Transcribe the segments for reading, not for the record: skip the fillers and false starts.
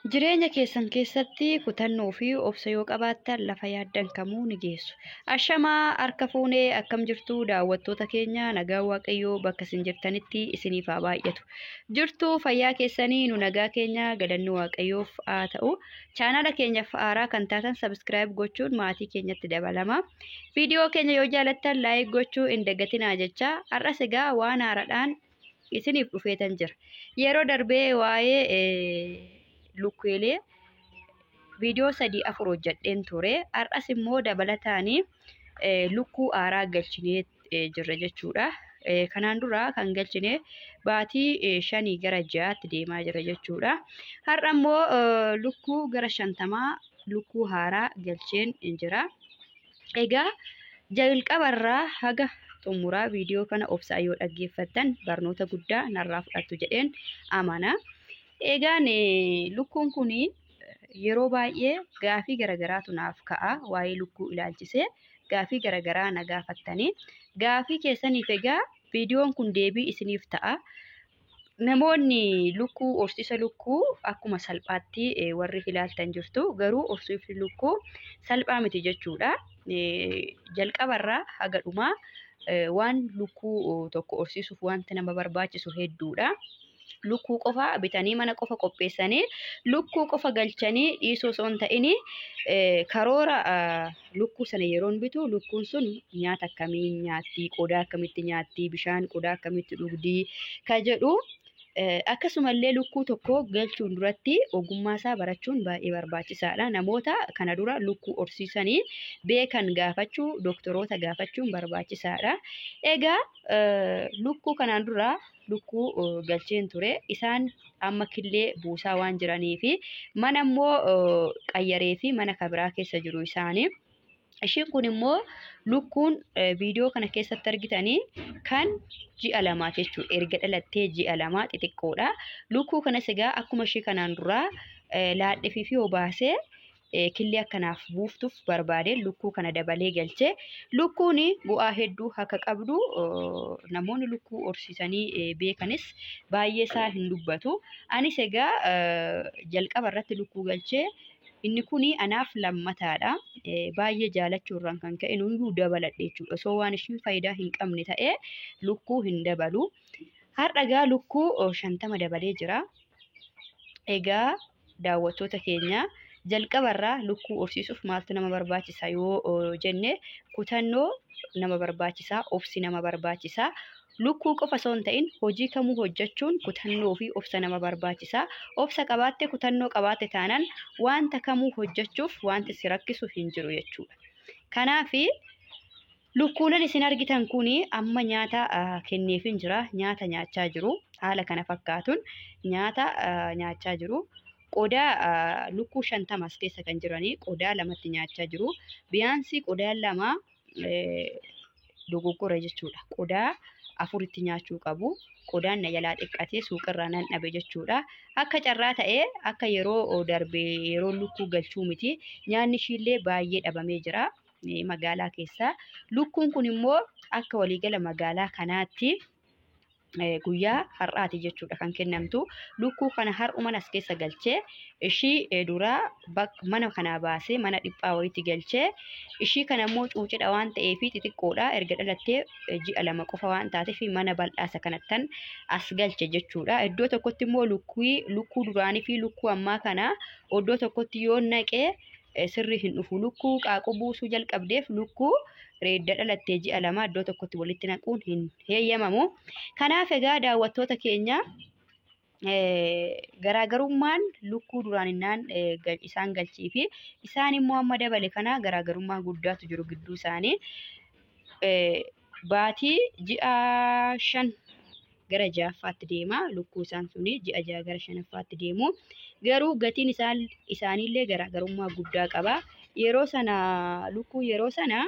Jireenya keessan keessatti kutannoo fi obsa yoo qabaattan lafa yaaddan kamuu ni geessu. Ashamaa harka fuunee akkam jirtu daawwattoota keenya, nagaan Waaqayyoo bakka isin jirtanitti isiniif haa baay'atu. Jirtu fayyaa keessanii? Nu nagaa keenya, galanni Waaqayyoof haa ta'u. Chaanala keenyaaf haaraa kan taatan subscribe gochuun maatii keenyatti dabalama. Viidiyoo keenya yoo jaalattan like gochuu hin dagatinaa jecha, har'as egaa waan haaraadhaan isiniif dhufeetan jira. Yeroo darbee waa'ee lukkeelee viidiyoo 3 4 hojjedheen ture. Har'as immoo dabalataanii lukkuu haaraa galchinee jirra jechuudha. Kanaan dura kan galchine baatii 5 gara 6tti deemaa jira jechuudha. Har'a immoo lukkuu gara 50 lukkuu haaraa galcheen jira. Egaa jalqabarraa haga xumuraa viidiyoo kana obsaa yoo dhaggeeffattan barnoota guddaa narraa fudhattu jedheen amana. Egaan lukkuun kun yeroo baay'ee gaafii garagaraatu naaf ka'a. Waa'ee lukkuu ilaalchisee gaafii garagaraa na gaafattanii, gaafii keessaniif egaa viidiyoon kun deebii isiniif ta'a. Namoonni lukkuu horsiisa lukkuu akkuma salphaatti warri ilaaltan jirtu, garuu horsiisni lukkuu salphaa miti jechuudha. Jalqabarraa haga dhumaa waan lukkuu tokko horsiisuuf wanti nama barbaachisu hedduudha. Lukkuu qofa bitanii, mana qofa qopheessanii, lukkuu qofa galchanii dhiisuu osoo hin ta'in, karoora lukkuu sana yeroon bitu lukkuun sun nyaata akkamii nyaatti, qodaa akkamitti nyaatti, bishaan qodaa akkamitti dhugdii ka jedhu, akkasumallee lukkuu tokko galchuun duratti ogummaa isaa barachuun baay'ee barbaachisaadha. Namoota kana dura lukkuu horsiisanii beekan gaafachuu, doktoroota gaafachuun barbaachisaadha. Egaa lukkuu kanaan dura lukkuu galcheen ture. Isaan amma killee buusaa waan jiranii fi mana immoo qayyaree fi mana kabiraa keessa jiru isaanii. Ishiin kun immoo lukkuun viidiyoo kana keessatti argitanii kan ji'a 2 jechuudha. Erga dhalattee ji'a 2 xixiqqoodha. Lukkuu kanas egaa akkuma ishee kanaan duraa laadhifii fi obaasee killee akkanaaf buuftuuf barbaade lukkuu kana dabalee galchee. Lukkuun bu'aa hedduu akka qabdu namoonni lukkuu horsiisanii beekanis baay'ee isaa hin dubbatu. Anis egaa jalqaba irratti lukkuu galchee, inni kun anaaf lammataadha. Baay'ee jaalachuu irraan kan ka'e nuyyuu dabaladhe jechuudha. Osoo waan ishiin faayidaa hin qabne ta'ee lukkuu hin dabalu. Har'a egaa lukkuu 50 dabalee jira. Egaa daawwattoota keenya, jalqabarraa lukkuu horsiisuuf maaltu nama barbaachisa yoo jenne, kutannoo nama barbaachisa, obsi nama barbaachisa. Lukkuu qofa osoo hin ta'in hojii kamuu hojjechuun kutannoo fi obsa nama barbaachisa. Obsa qabaatte, kutannoo qabaatte taanaan wanta kamuu hojjechuuf wanti si rakkisu hin jiru jechuudha. Kanaafi lukkuuleen isin argitan kun amma nyaata kenneefin jira. Nyaata nyaachaa jiru. Haala kana fakkaatuun nyaata nyaachaa jiru. Qodaa lukkuu 50 as keessa kan jiranii qodaa lamatti nyaachaa jiru. Biyyaansi qodaa 2 dogoggora jechuudha. Qodaa afuritti nyaachuu qabu. Qodaan na jalaa xiqqatee suuqirraa nan dhabe jechuudha. Akka carraa ta'ee akka yeroo darbe yeroo lukkuu galchuu miti. Nyaanni ishiillee baay'ee dhabamee jira magaalaa keessa. Lukkuun kun immoo akka waliigala magaalaa kanaatti guyyaa har'aati jechuudha kan kennamtu. Lukkuu kana har'uman as keessa galchee, ishii duraa mana kanaa baasee mana dhiphaa wayiitti galchee, ishii kana immoo cuucidha waan ta'eef, xixiqqoodha, erga dhalattee ji'a 2 qofa waan taateef mana bal'aasa kanattan as galche jechuudha. Iddoo tokkotti immoo lukkuu duraanii fi lukkuu ammaa kana iddoo tokkotti yoo naqee sirrii hin dhufu. Lukkuu qaaquu buusuu jalqabdeef lukkuu reedda dhalattee ji'a 2 iddoo tokkotti walitti naquun hin heeyyamamu. Kanaaf egaa daawwattoota keenya, garaagarummaan lukkuu duraan isaan galchii fi isaan immoo amma dabale kana garaagarummaa guddaatu jiru gidduu isaanii. Baatii ji'a 5 gara ja'affaatti deema. Lukkuu isaan suni ji'a 6 gara shanaffaatti deemu. Garuu gatiin isaaniillee garaagarummaa guddaa qaba. Yeroo sana lukkuu yeroo sana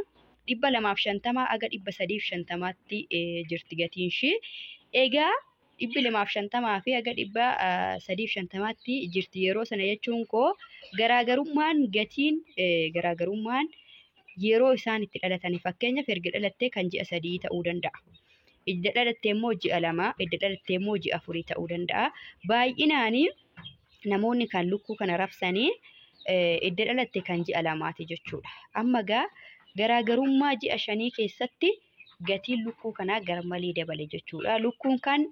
250 haga 350tti jirti gatiin ishii. Egaa 250 fi haga 350tti jirti yeroo sana jechuun koo, garaagarummaan gatiin garaagarummaan yeroo isaan itti dhalatanii, fakkeenyaaf erga dhalattee kan ji'a 3 ta'uu danda'a. Edda dhalattee immoo ji'a 2, edda dhalattee immoo ji'a 4 ta'uu danda'a. Baay'inaanii Namoonni kan lukkuu kana rabsanii edda dhalatte kan ji'a 2ti jechuudha. Amma egaa garaagarummaa ji'a 5 keessatti gatiin lukkuu kanaa garmalee dabale jechuudha. Lukkuun kan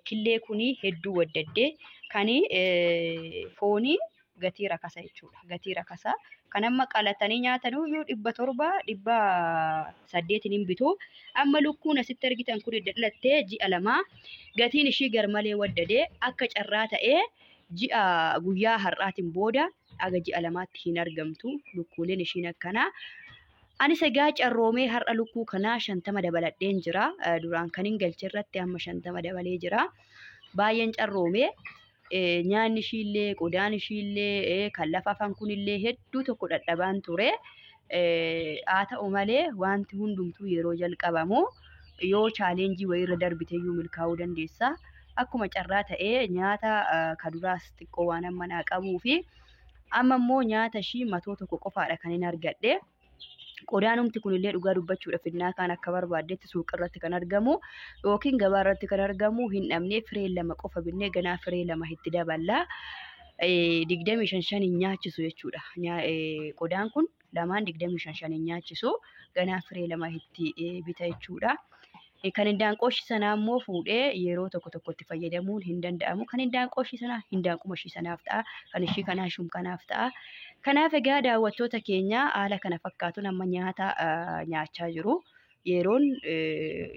killee kunii hedduu waddaddee kan foonii gatii rakasa jechuudha. Gatii rakasa. Kan amma qalatanii nyaatan iyyuu 700 800 hin bitu. Amma lukkuun asitti argitan kun edda dhalattee ji'a 2 gatiin ishii garmalee waddadee akka carraa ta'ee ji'a guyyaa har'aatiin booda aga ji'a 2tti hin argamtu lukkuuleen ishiin akkanaa. Anis egaa carroomee har'a lukkuu kanaa 50 dabaladheen jira. Duraan kan hin galche irratti amma 50 dabalee jira. Baay'een carroomee nyaanni ishiillee qodaan ishiillee kan lafa afaan kunillee hedduu tokko dhadhabaan ture. Haa ta'u malee wanti hundumtuu yeroo jalqabamu yoo chaalenjii wayiirra darbiteeyyuu milkaa'uu dandeessa. Akkuma carraa ta'ee nyaata kaduraas xiqqoo waan amma naa qabuu fi amma immoo nyaata ishii matoo tokko qofaadha kan hin argadhe. Qodaanumti kunillee dhugaa dubbachuudhaaf innaa kaan akka barbaaddetti suuqa irratti kan argamu yookiin gabaa irratti kan argamu hin dhabnee firee 2 qofa binnee ganaa firee 2 itti daballa. 25 hin nyaachisu jechuudha. Qodaan kun lamaan 25 hin nyaachisu ganaa firee 2 itti bita jechuudha. Kan hindaanqoo ishii sanaa immoo fuudhee yeroo tokko tokkotti fayyadamuun hin danda'amu. Kan hindaanqoo ishii sanaa hindaanquma ishii sanaaf ta'a. Kan ishii kanaa ishum kanaaf ta'a. Kanaaf egaa daawwattoota keenya haala kana fakkaatuun amma nyaata nyaachaa jiru. Yeroon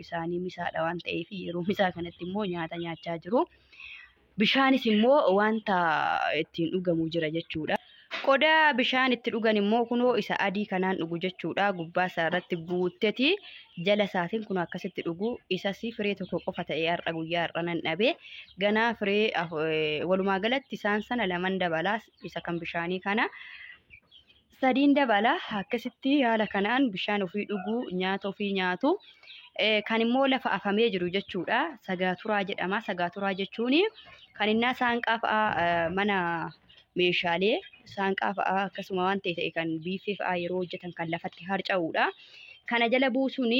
isaanii misaadha waan ta'eef yeroo misaa kanatti immoo nyaata nyaachaa jiru. Bishaanis immoo wanta ittiin dhugamu jira jechuudha. Qodaa bishaan itti dhugan immoo kunoo isa adii kanaan dhugu jechuudha. Gubbaa isaa irratti guutteti jala isaatiin kun akkasitti dhugu. Isas firee tokko qofa ta'ee har'a guyyaa har'a nan dhabe. Ganaa firee walumaa galatti isaan sana 2 dabalaa isa kan bishaanii kana 3 dabalaa. Akkasitti haala kanaan bishaan ofii dhuguu nyaata ofii nyaatu. Kan immoo lafa afamee jiru jechuudha. Sagaaturaa jedhama. Sagaaturaa jechuun kan innaa saanqaa fa'aa mana meeshaalee saanqaa fa'aa akkasuma waan ta'e kan biiffee fa'aa yeroo hojjetan kan lafatti harca'uudha. Kana jala buusuun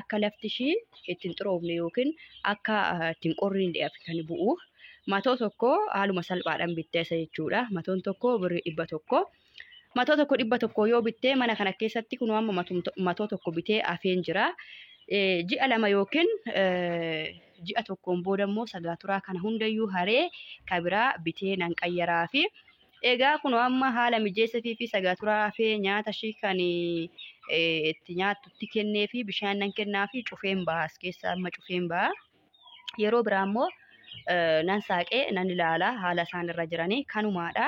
akka lafti ishii ittiin xuroofne yookiin akka ittiin qorriin kan bu'u. Matoo tokko haaluma salphaadhaan bittee isa jechuudha. Matoon tokko birrii 100. Matoo tokko 100 yoo bittee mana kana keessatti kunoo amma matoo tokko bitee hafeen jira. Ji'a 2 yookiin ji'a 1 booda immoo sagaaturaa kana hundayyuu haree kabiraa bitee nan qayyaraa fi egaa kunoo amma haala mijeessafii fi sagaaturaa hafee nyaata ishii kan itti nyaattutti kennee fi bishaan nan kennaa fi cufeen baha as keessa amma cufeen baha. Yeroo biraa immoo nan saaqee nan ilaala haala isaan irra jiranii kanumaadha.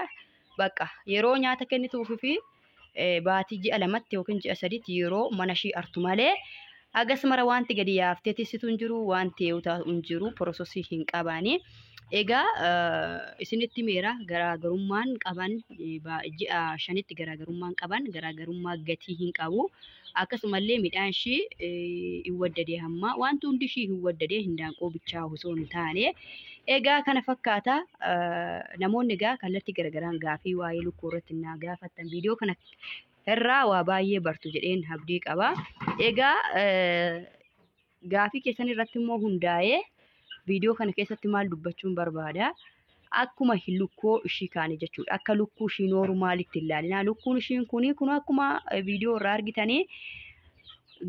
Bakka yeroo nyaata kennituufi fi baatii ji'a 2tti yookiin ji'a 3tti yeroo mana ishii artu malee hagas mara wanti gadi yaaftee tissitu hin jiru, wanti eegutaa hin jiru, porososii hin qabani. Egaa isinitti meera garaagarummaan qaban ji'a 5tti garaagarummaan qaban garaagarummaa gatii hin qabu. Akkasumallee midhaan ishii hin waddadee hamma wanti hundi ishii hin waddadee hindaanqoo bichaa osoo hin taane. Egaa kana fakkaata namoonni egaa kallattii garaagaraan gaafii waa'ee lukkuu irratti naa gaafattan viidiyoo kana irraa waa baay'ee bartu jedheen abdii qaba. Egaa gaafii keessan irratti immoo hundaa'ee viidiyoo kana keessatti maal dubbachuun barbaada? Akkuma lukkuu ishii kaane jechuudha. Akka lukkuu ishii noormaalitti ilaalina. Lukkuun ishiin kun akkuma viidiyoo irraa argitanii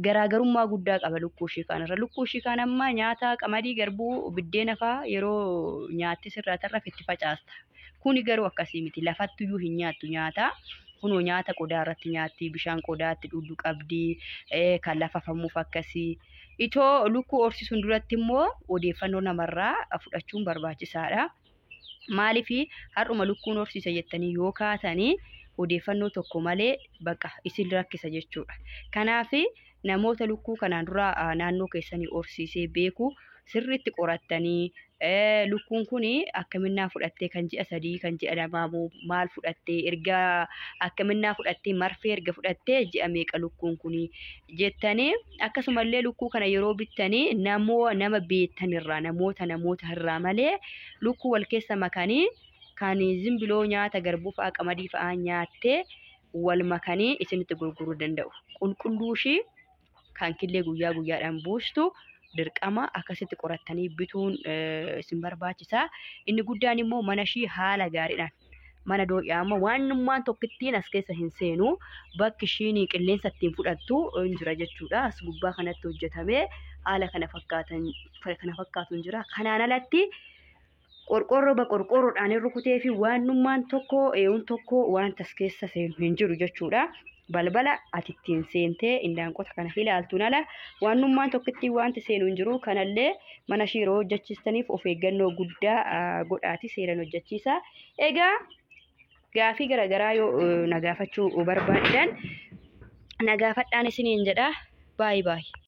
garaagarummaa guddaa qaba lukkuu ishii kaanirra. Lukkuu ishii kaan amma nyaata qamadii garbuu biddeena fa'aa yeroo nyaatti sirraa tarraaf itti facaasta. Kuni garuu akkasii miti. Lafattiyyuu hin nyaattu nyaata. Kunoo nyaata qodaa irratti nyaatti, bishaan qodaatti dhugdu qabdi, kan lafa afamuuf akkasii. Itoo lukkuu horsiisuun duratti immoo odeeffannoo namarraa fudhachuun barbaachisaadha. Maaliif har'uma lukkuun horsiisa jettanii yoo kaatanii odeeffannoo tokko malee bakka isin rakkisa jechuudha. Kanaaf namoota lukkuu kanaan dura naannoo keessanii horsiisee beeku sirriitti qorattanii lukkuun kun akkaminnaa fudhattee kan ji'a 3 kan ji'a 2 maal fudhattee erga akkaminnaa fudhattee marfee erga fudhattee ji'a meeqa lukkuun kun jettanii akkasumallee lukkuu kana yeroo bittanii nama beektanirraa namoota irraa malee lukkuu wal keessa makanii kan zimbiloo nyaata garbuu fa'aa qamadii fa'aa nyaattee wal makanii isinitti gurguruu danda'u. Qulqulluu ishii kan killee guyyaa guyyaadhaan buustu Dirqama akkasitti qorattanii bituun isin barbaachisa. Inni guddaan immoo mana ishii haala gaariidhaan mana doo'yaa amma waanummaan tokkittiin as keessa hin seenu, bakki ishiin qilleensa ittiin fudhattu hin jira jechuudha. As gubbaa kanatti hojjetamee haala kana fakkaatan kana fakkaatu hin jira. Kanaan alatti qorqorroo baqorqorroodhaan hin rukutee fi waanummaan tokko eewwan tokko wanta as keessa seenu hin jiru jechuudha. Balbala ati ittiin seentee indaanqota kana ilaaltuun ala waanummaan tokkittiin wanti seenu hin jiru. Kanallee mana ishii yeroo hojjechiistaniif of eeggannoo guddaa godhaati seeraan hojjechiisa. Egaa gaafii garaagaraa yoo na gaafachuu barbaaddan na gaafadhaan isiniin jedha. Baay'ee baay'ee.